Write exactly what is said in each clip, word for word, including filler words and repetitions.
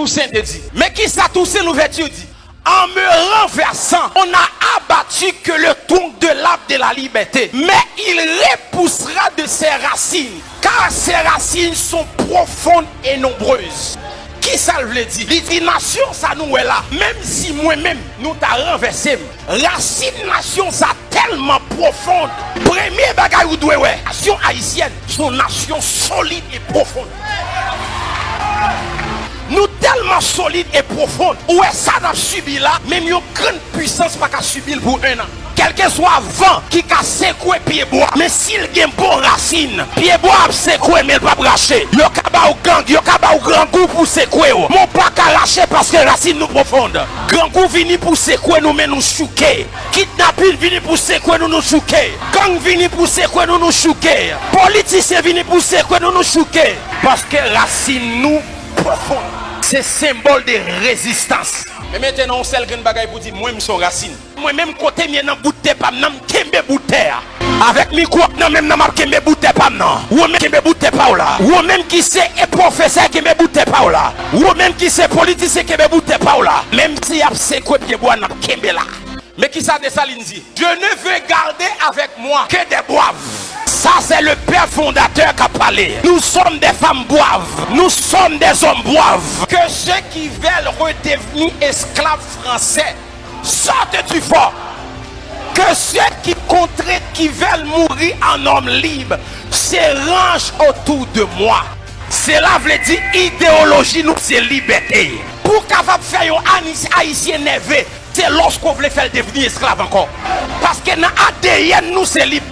Saint di. Men kisa tou Sen Louvèti di? En me renversant, on n'a abattu que le tronc de l'arbre de la liberté, mais il repoussera de ses racines, car ses racines sont profondes et nombreuses. Kisa l vle di? Li di nasyon sa nou wè la, menm si mwen menm nou ta ranvèse m, rasin nasyon sa tèlman pwofon. Premye bagay ou dwe wè, nasyon ayisyèn se yon nasyon solid e pwofon. Nou tèlman solid e pwofon, ou wè sa n ap sibi la, menm yon grann pwisans pa ka sibi l pou en an. Kèlkeswa van ki ka sekwe pyebwa, men si l gen bon rasin, pyebwa ap sekwe men l p ap rache. Yo ka ba w gang, yo ka ba w grangou pou sekwe w, men w pa ka rache paske rasin nou pwofon. Grangou vini pou sekwe nou men nou chouke. Kidnapin vini pou sekwe nou, nou chouke. Gang vini pou sekwe nou, nou chouke. Politisyen vini pou sekwe nou, nou chouke. Paske rasin nou pwofon. Se senbòl de rezistans. Men mete nan yon sèl grenn bagay pou di, mwen, m se yon rasin. Mwen menm, kote m ye nan bout tè pa m nan, m kenbe bout tè a. Avèk mikwo k nan men m nan, m ap kenbe bout tè pa m nan. Ou menm kenbe bout tè pa w la. Ou menm ki se e pwofesè, kenbe bout tè pa w la. Ou menm ki se politisyen, kenbe bout tè pa w la. Menm si y ap sekwe pyebwa, n ap kenbe la. Men kisa Desalin di? Je ne veux garder avec moi que des braves. Ça, c'est le père fondateur qui a parlé. Nous sommes des femmes braves. Nous sommes des hommes braves. Que ceux qui veulent redevenir esclaves français sortent du fort. Que ceux qui, contre, qui veulent mourir en hommes libres se rangent autour de moi. Sela vle di ideyoloji nou se libète. Pou w kapab fè yon Ani-, Ayisyen nève, se lòske w vle fè l devni esklav ankò. Paske nan A D N nou se lib.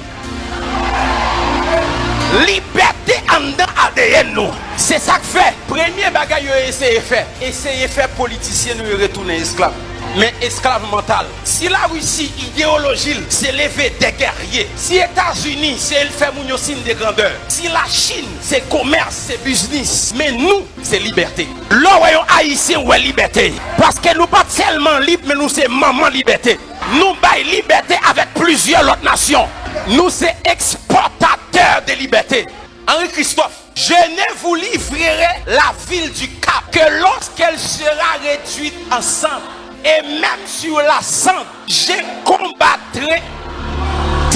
Libète anndan A D N nou. Se sa k fè premye bagay yo eseye fè, eseye fè politisyen nou yo retounen esklav. Men esklav mantal. Si Larisi, ideyoloji l se leve de gèrye, si Etazini se l fè moun yo siy de grandè, si Lachin se komès, se biznis, men nou se libète. Lè w wè yon Ayisyen, w wè libète. Paske nou pa sèlman lib, men nou se manman libète. Nou bay libète avèk plizyè lòt nasyon. Nou se ekspòtatè de libète. Henri Christophe, je ne vous livrerai la ville du Cap que lorsqu'elle sera réduite en cendres, et même sur la cendre, je combattrai.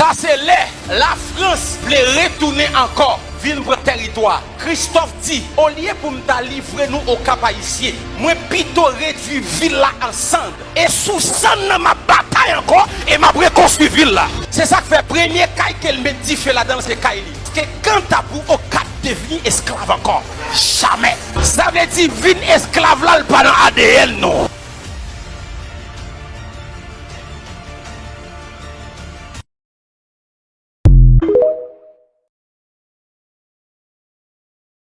Sa se lè Lafrans vle retounen ankò vin pran tèritwa. Christophe di, olye pou m ta livre nou Okap Ayisyen, mwen pito redui vil la an sann. E sou sann nan m ap batay ankò e m ap rekonstwi vil la. Se sa k fè premye kay ke l met dife ladan l se kay li. Paske kanta pou Okap devni esklav ankò, jamè. Sa vle di vin esklav la, l pa nan A D N nou.